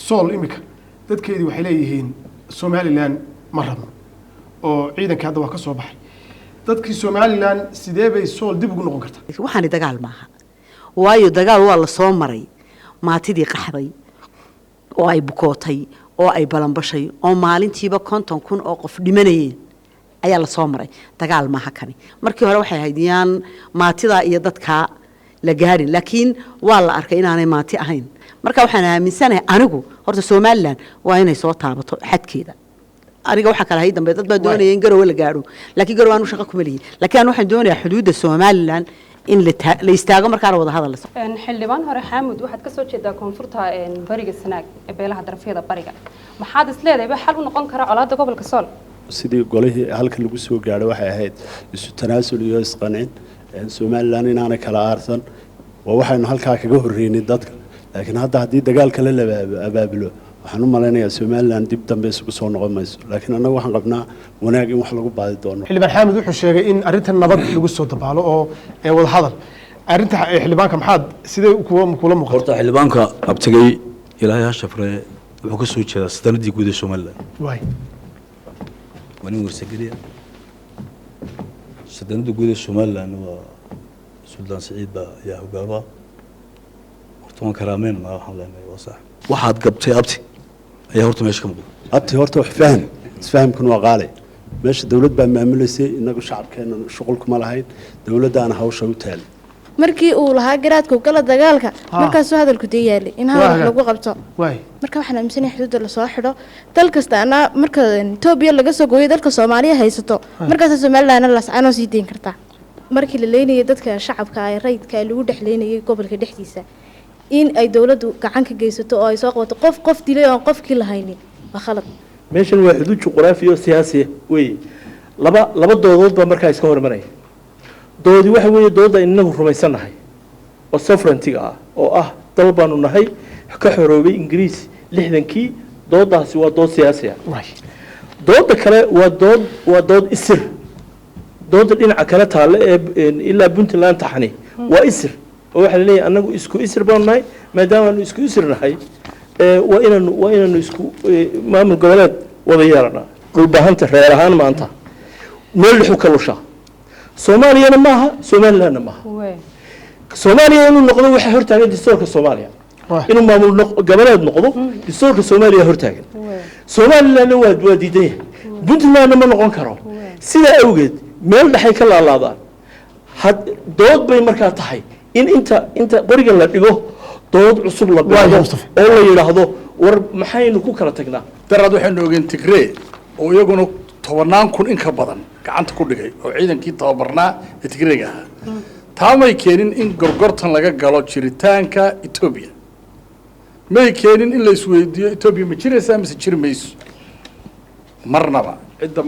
Sool imika dadkeedii waxay leeyihiin Somaliland ma rabno, oo ciidanka hadda waa ka soo baxay dadkii Somaliland. Sidee bay Sool dib ugu noqon kartaa? Waxaani dagaal maaha, waayo dagaal waa la soo maray. Maatidii qaxday oo ay bukootay oo ay balanbashay oo maalintiiba 50,000 oo qof dhimanayeen ayaa la soo maray. Dagaal maaha kani. Markii hore waxay ahayd yaan maatidaa iyo dadkaa la gaadhin, laakiin waa la arkay inaanay maati ahayn. Marka waxaan aaminsanahay anigu horta Somaliland waa inay soo taabato xadkeeda. Aniga waxaa kale hay dambe dad baa doonaya in Garowe la gaadho, laakiin Garowe anu shaqo kuma lihi. Laakiin anu waxaan doonayaa xuduudda Somaliland in la istaago, markaana wada hadal. Xildhibaan hore Xaamud, waxaad ka soo jeedaa koonfurta bariga Sanaag ee beelaha darafyada bariga. Maxaad is leedahay ba xal u noqon kara colaadda gobolka Sool? Sidii golihii halka lagu soo gaadho waxay ahayd isu tanaasul iyo isqancin, Somaliland inaanay kala aarsan. Waa waxaynu halkaa kaga horreynay dadka. Laakiin hadda haddii dagaal kale la abaabulo, waxaan u malaynayaa Somaliland dib dambe isugu soo noqon mayso. Laakiin annagu waxaan qabnaa wanaag in wax lagu baadi doono. Xildhibaan Xaamid wuxuu sheegay in arrintan nabad lagu soo dabaalo oo wada hadal. Arrinta xildhibaanka maxaad sidee kula muuqata? Horta xildhibaanka abtigay, Ilaahay ha shafree, wuxuu ka soo jeedaa saldanadii guud ee Somaliland. Waa nin warsageliya. Saldanada guud ee Somaliland waa Suldaan Siciid baa ayaa hogaama. Horta waan karaameynanaa, waxaan leenahay waa sax. Waxaad gabtay, abti, ayaa horta meesha ka muuqda. Abti, horta wax faham, isfahamkuna waa qaali. Meesha dawlad baa maamulaysay, inagu shacabkeena shuqul kuma lahayn. Dawladdaana hawsha u taal. Markii uu lahaa garaadku gala dagaalka, markaasuu hadalku dee yaalay in hadal wax lagu qabto. Marka waxaan aaminsanahay xuduudda lasoo xidho dal kasta anaa marka Etoobiya laga soo gooyo dalka Soomaaliya haysato, markaasa Somalilandna lascanoo sii deyn kartaa. Markii la leynayay dadka shacabka ee rayidka ee lagu dhex leynayay gobolka dhexdiisa, in ay dowladdu gacan ka geysato oo ay soo qabato qof qof dilay oo aan qofkii lahaynin waa khalad. Meeshan waa xuduud juqraafi oo siyaasi wey. Laba doodood baa markaa iska hormaraya. Doodi waxa weeye dooda inagu rumaysannahay oo sovereignty-ga ah, oo ah dal baanu nahay ka xoroobay Ingiriis 60-kii. Doodaasi waa dood siyaasi ah. Dooda kale waa dood isir. Dooda dhinaca kale taalle ee ilaa Puntland taxani waa isir, oo waxaa laleeyahay annagu isku isir baanu nahay. Maadaama aanu isku isir nahay, waa inaanu isku maamul goboleed wada yeelanaa. Dhulbahanta reer ahaan maanta meel dhexu ka lushaa. Soomaaliyana maaha, Somalilandna maaha. Soomaaliya inuu noqdo waxaa hortaagan dastuurka Soomaaliya. Inuu maamul goboleed noqdo dastuurka Soomaaliya hortaagan. Somalilandna waa diidan yahay, Puntlandna ma noqon karo. Sidaa awgeed meel dhexay ka laalaadaan. Had dood bay markaa tahay in inta qorigan la dhigo dood cusub la bilaabo oo la yidhaahdo war maxaynu ku kala tagnaa? Daraad waxaynu ogeen Tigree oo iyaguna tobannaan kun in ka badan gacanta ku dhigay oo ciidankii tababarnaa ee Tigreega ahaa. Taa may keenin in gorgortan laga galo jiritaanka Etoobiya? May keenin in la isweydiiyo Etoobiya ma jiraysaa mise jiri mayso? Marnaba cidda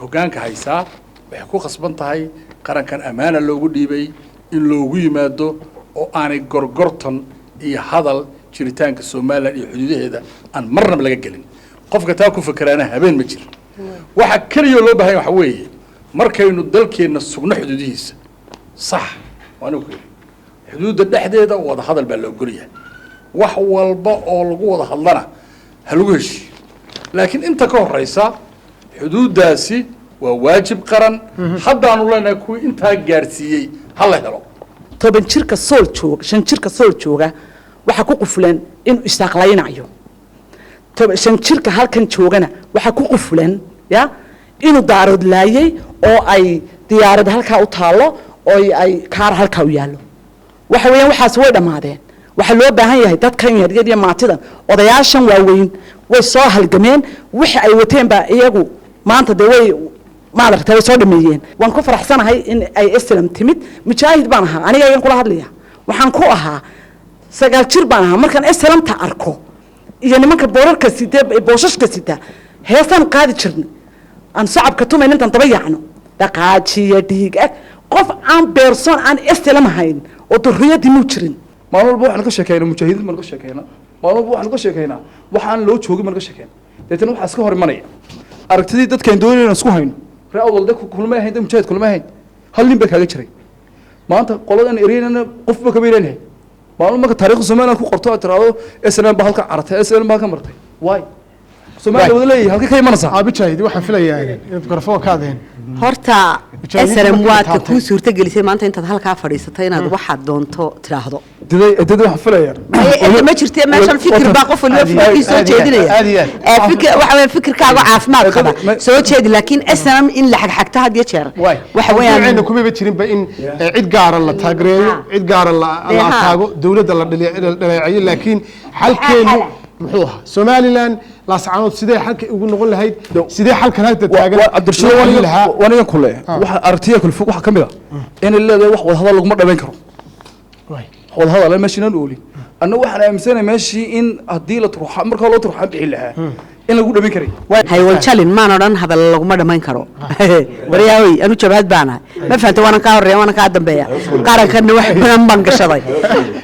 hoggaanka haysaa waxay ku khasban tahay qarankan ammaana loogu dhiibay in loogu yimaado oo aanay gorgortan iyo hadal jiritaanka Somaliland iyo xuduudaheeda aan marnaba laga gelin. Qofka taa ku fakeraana habeen ma jiro. Waxa keliya loo baahan waxa weeye markaynu dalkeenna sugno xuduudihiisa. Sax waa anigu ku yidhi, xuduudda dhexdeeda wada hadal baa la ogolyahay. Wax walba oo lagu wada hadlana ha lagu heshiiyo, laakiin inta ka horeysa xuduuddaasi waa waajib qaran. Haddaanu leenahay kuwii intaa gaadhsiiyey ha la helo. 10 jirka Sool jooga, 5 jirka Sool jooga waxaa ku qufulan inuu Isaaqlaynayo. 5 jirka halkan joogana waxaa ku qufulan ya inuu Daarood laayay oo ay diyaarad halkaa u taallo oo ay kaar halkaa u yaallo. Waxa weeyaan waxaas way dhammaadeen. Waxaa loo baahan yahay dadkan yaryar iyo maatidan, odayaashan waaweyn way soo halgameen. Wixii ay wateen baa iyagu maanta dee way maaragtay way soo dhameeyeen. Waan ku faraxsanahay in ay SNM timid. Mujaahid baan ahaa aniga ayaan kula hadlaya. Waxaan ku ahaa 9 jir baan ahaa markaan SNMta arko iyo nimanka boorarka sita, boosashka sita, heesaan qaadi jirnay aan shacabka tumayn intaan daba yaacno, dhaqaajiya dhiig ag. Qof aan beersoon aan SNM hayn oo durriyadii muu jirin. Maalin walba waxaanu ka sheekeynaa mujaahidiin baanu ka sheekeynaa. Maalin walba waxaanu ka sheekeynaa waxaan loo joogin baanu ka sheekeynaa. Deetana waxaa iska hor imanaya aragtidii dadkaan doonayna inaan isku hayno. Ree Awdal de kulma ahayn, de mujaahid kulma ahayn, hal nin baa kaaga jiray. Maanta qoladan ereynana qofba kama ilanyahay. Maalin marka taariikhda Somaliland ku qorto aad tiraahdo SNM baa halka carartay, SNM baa halka martay, waay Soomaaliya wada leeyahay, halka ka imanaysaa? Abijahid, waxaan filayaa inaad mikrofoon ka adeen. Horta Mujaahidiinta SNM markay waad ka taabtay. Kuu suurtagelisay maanta intaad halkaa fadhiisatay inaad waxaad doonto tiraahdo. Dad waxaan filayaa Ma jirte meeshan fikir baa qof waliba fikirkiisa soo jeedinaya. Ee, fikir waxa weeye fikirkaaga caafimaad qaba soo jeedi, laakiin SNM in la xagxagto had iyo jeer waxa weeyaan mawduuceena kumaba jirinba in cid gaara la taageereeyo, cid gaara la ataago, dowladda la dhaleeceeyo, laakiin xalkeenu muxuu ahaa? Somaliland Laascaanood sidee xalka ugu noqon lahayd? Sidee xalkan hadda taagan Cabdirashiid, loo wali lahaa? Wanigan kule waxa aragtiya kale fog waxaa ka mid ah inay leedahay wax wadahadal laguma dhameyn karo, wax wadahadal meeshii inaan oolin. Anna waxaan aaminsanahay meeshii in haddii la turxa marka loo turxaan bixi lahaa in lagu dhameyn karay. Haywanjalin maan odhan hadal laguma dhamayn karo. Waryaawey, anu jabhad baanahay, ma fahanta? Waanan kaa horreeya, waanan kaa dambeeya, qarankanna wax badan baan gashaday,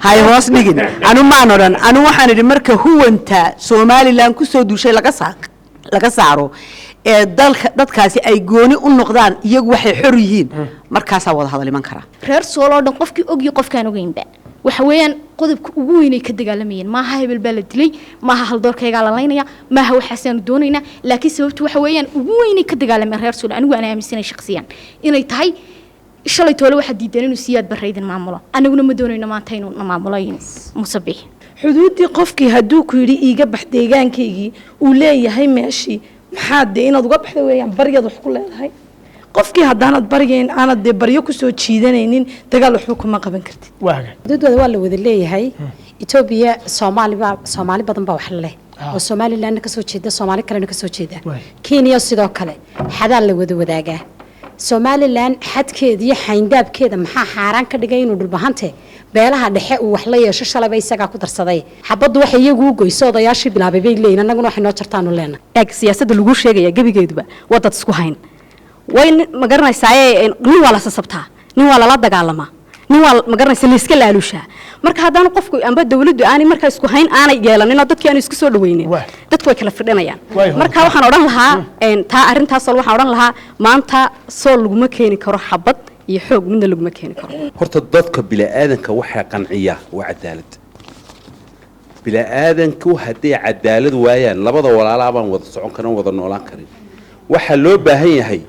hay hoos dhigin. Anu maan odhan, anu waxaan idhi marka huwanta Somaliland kusoo duushay laga saaro ee dalka, dadkaasi ay gooni u noqdaan, iyagu waxay xor yihiin, markaasaa wada hadal iman karaa. Reer Sool oo dhan, qofkii og iyo qofkaan ogeynba, waxa weeyaan qodobka ugu weyn ay ka dagaalamayeen maaha hebel baa la dilay, maaha haldoorkaygaa la laynaya, maaha waxaasaanu doonaynaa, laakiin sababtu waxa weeyaan ugu weynay ka dagaalameen reer Sool, anigu aan aaminsanay shaqsiyan, inay tahay shalay toole waxaa diidan inuu Siyaad Barre idin maamulo, anaguna ma doonayno maanta inuu na maamulo Musabix. Xuduuddii qofkii hadduu ku yidhi iiga bax deegaankaygii, uu leeyahay meeshii, maxaad dee inaad uga baxda weeyaan? Baryaad wax ku leedahay qofkii. Haddaanad baryayn, aanad dee baryo kusoo jiidanaynin, dagaal waxba kuma qaban kartid. Xuduudooda waa la wada leeyahay. Etoobiya Soomaali baa, Soomaali badan baa wax leh oo Somalilandna kasoo jeeda, Soomaali kalena kasoo jeeda. Kenya sidoo kale xadaa la wada wadaagaa. Somaliland xadkeeda iyo xayndaabkeeda maxaa xaaraan ka dhigay inuu Dhulbahante beelaha dhexe uu wax la yeesho? Shalayba isagaa ku darsaday xabaddu. Waxay iyagu u goyso odayaashii bilaabay bay leeyihin, annaguna waxay noo jartaanu leenahay. Eeg, siyaasadda lagu sheegaya gebigeeduba waa dad isku hayn way, ma garanaysaaye? Nin waa la sasabtaa, nin waa lala dagaalamaa, nin waa, ma garanaysa, layska laalushaa. Marka haddaanu qofku amba dawladdu aanay markaa isku hayn aanay yeelanin oo dadkii aanu isku soo dhaweynin, dadku way kala firdhinayaan. Marka waxaan odhan lahaa taa arrintaas waxaan odhan lahaa maanta Sool laguma keeni karo xabad iyo xoog, midna laguma keeni karo. Horta dadka bini'aadanka waxaa qanciya waa cadaalad. Bini'aadanku hadday cadaalad waayaan, labada walaalaa baan wada socon karin, wada noolaan karin. Waxaa loo baahan yahay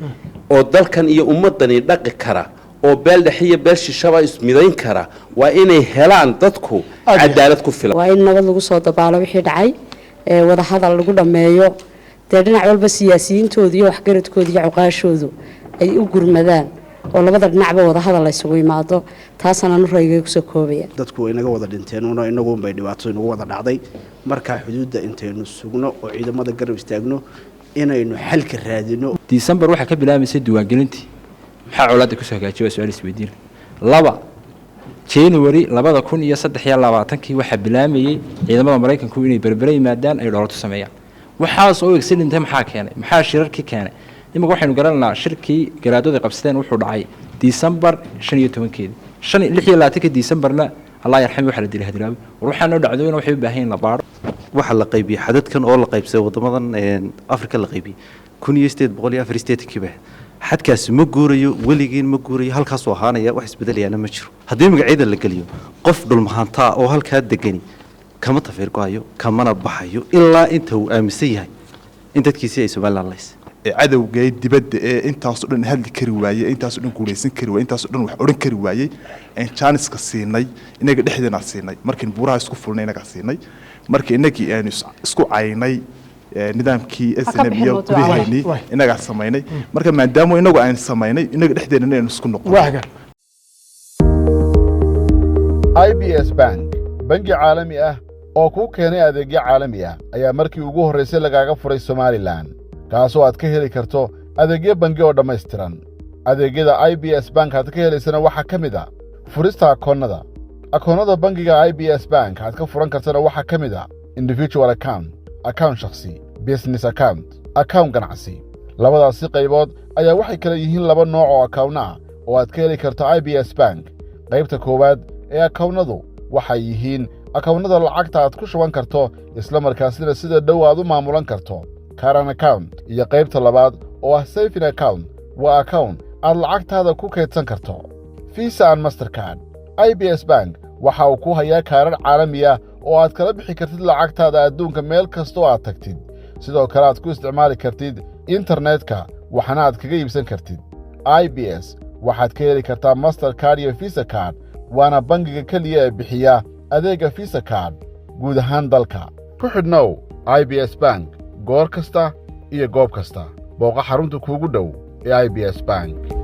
oo dalkan iyo ummadani dhaqi kara oo beel dhexe iyo beel shishaba ismidayn kara waa inay helaan dadku cadaalad ku filan. Waa in nabad lagu soo dabaalo wixii dhacay, ee wada hadal lagu dhammeeyo. Dee dhinac walba siyaasiyiintoodu iyo waxgaradkoodu iyo cuqaashoodu ay u gurmadaan oo labada dhinacba wada hadal la isugu yimaado. Taasaan anu ra'yigay kusoo koobaya. Dadku way inaga wada dhinteen una inagunbay dhibaato inagu wada dhacday. Markaa xuduudda intaynu sugno oo ciidamada garab istaagno inaynu xalka raadino. December waxaa ka bilaabmaysay diiwaangelintii. Maxaa colaadda kusoo hagaajiyay? Waa su-aal isweydiin. 2 January 2023-kii waxaa bilaamayey ciidamada Maraykanku inay Berbere yimaadaan, ay dhoolato sameeyaan. Waxaas oo egsi dhintay maxaa keenay? Maxaa shirarkii keenay? Imika waxaynu garanaynaa shirkii garaadooda qabsadeen wuxuu dhacay December 15-keedii, 26-ka Decemberna Allah yarxami waxaa la dilay Hadraawi. War waxaa noo dhacdooyina waxay u baahan yihin la baaro. Waxaa la qaybiyey xadadkan oo la qaybsaday waddamadan Afrika la qaybiyey 1884-kii ba. Xadkaasi ma guurayo, weligiin ma guurayo, halkaasuu ahaanaya, wax isbedelayaana ma jiro. Haddii magacyada la geliyo, qof dhulmahantaa oo halkaa degani kama tafiir go-ayo, kamana baxayo ilaa inta uu aaminsan yahay in dadkiisii ay Somaliland laysay. Ee cadowgay dibadda ee intaasoo dhan hadli kari waayey, intaasoo dhan guulaysan kari waayey, intaasoo dhan wax odhan kari waayey, een jaaniska siinay, inaga dhexdeena siinay. Markiin buuraha isku fulnay inagaa siinay, markii inagii aynu isku caynay nidaamkii SNM iyo gudaheennii inagaa samaynay. Marka maadaama inagu aynu samaynay, inaga dhexdeena inaynu isku noqon. IBS Bank, bangi caalami ah oo kuu keenay adeegyo caalami ah, ayaa markii ugu horraysay lagaaga furay Somaliland, kaasoo aad ka heli karto adeegyo bangi oo dhammaystiran. Adeegyada IBS Bank aad ka helaysana waxaa ka mid ah furista akoonnada. Akoonnada bangiga IBS Bank aad ka furan kartana waxaa ka mid ah individual account, account shakhsi, business account, account ganacsi. Labadaasi qaybood ayaa waxay kala yihiin laba nooc oo akawna ah oo aad ka heli karto IBS Bank. Qaybta koowaad ee akawnnadu waxay yihiin akawnnada lacagta aad ku shuban karto, isla markaasina sida dhow aad u maamulan karto, current account, iyo qaybta labaad oo ah saving account, waa account aad lacagtaada ku kaydsan karto. Visa and Mastercard IBS Bank. Waxa uu ku hayaa kaarar caalami ah oo aad kala bixi kartid lacagtaada adduunka meel kastoo aad tagtid. Sidoo kale aad ku isticmaali kartid internetka, waxaana aad kaga iibsan kartid. IBS waxaad ka heli kartaa Mastercard iyo Visa card, waana bangiga keliya ee bixiya adeegga Visa card guud ahaan dalka. Ku xidhnow IBS Bank goor kasta iyo goob kasta. Booqa xarunta kuugu dhow ee IBS Bank.